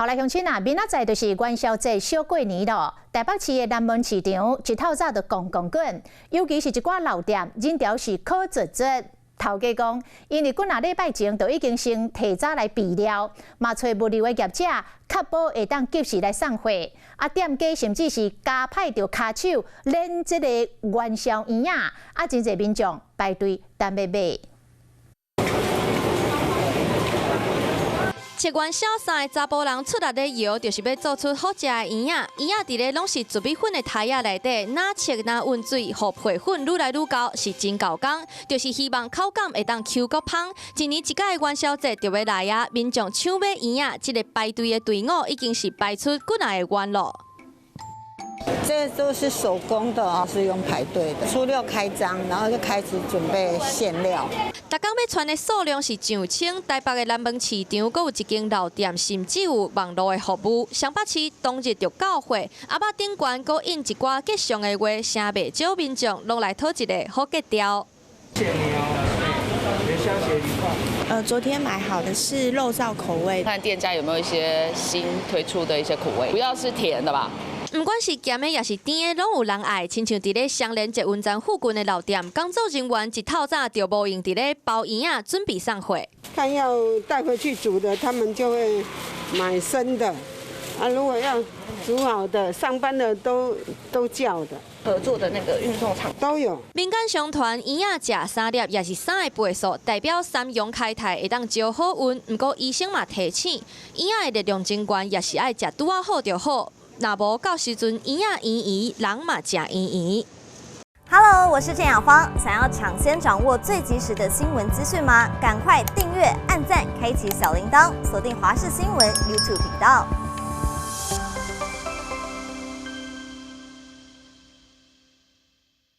好來，鄉親啊，明仔載就是元宵節小過年咯。台北市的南門市場一透早就狂狂滾，尤其是一寡老店，人潮是可濟濟。頭家講，𪜶佇幾若禮拜前就已經先提早來備料，嘛揣物流的業者，確保會當及時來送貨。啊，店家甚至是加派著跤手，練這個元宵圓仔，啊，真濟民眾排隊等欲買。切元宵三个查埔人出力咧搖，就是欲做出好食的圓仔。圓仔佇咧攏是糯米粉的胎仔內底，若切若勻水，予皮粉愈來愈厚，是真猴工。就是希望口感會當 Q 閣芳。一年一擺的元宵節就欲來啊，民眾搶買圓仔，這个排隊的隊伍已經是排出幾若个彎咯。這都是手工的啊，是用排隊的。初六開張，然後就開始準備餡料。逐工欲傳的數量是上千，台北的南門市場，閣有一間老店，甚至有網路的服務。雙北市當日就到貨，盒仔頂懸閣印一寡吉祥的話，誠袂少民眾攏來討一个好格調。謝謝你哦，元宵節愉快。昨天買好的是肉燥口味，看店家有沒有一些新推出的一些口味，不要是甜的吧。毋管是鹹的抑是甜的，攏有人愛。親像佇咧雙連捷運站附近的老店，工作人員一透早就無閒佇咧包圓仔，準備送貨。看要帶回去煮的，他們就會買生的；啊，如果要煮好的，上班的都叫的。合作的那個運送廠都有。民間相傳圓仔食三粒，也是三个倍數，代表三陽開泰，會當招好運。毋過醫生嘛提醒，圓仔的熱量真懸，也是愛食拄仔好就好。若無到時陣圓仔圓圓，人嘛食圓圓。 Hello，我是鄭雅芳。想要搶先掌握最及時的新聞資訊嗎？趕快訂閱、按讚、開啟小鈴鐺，鎖定華視新聞 YouTube 頻道。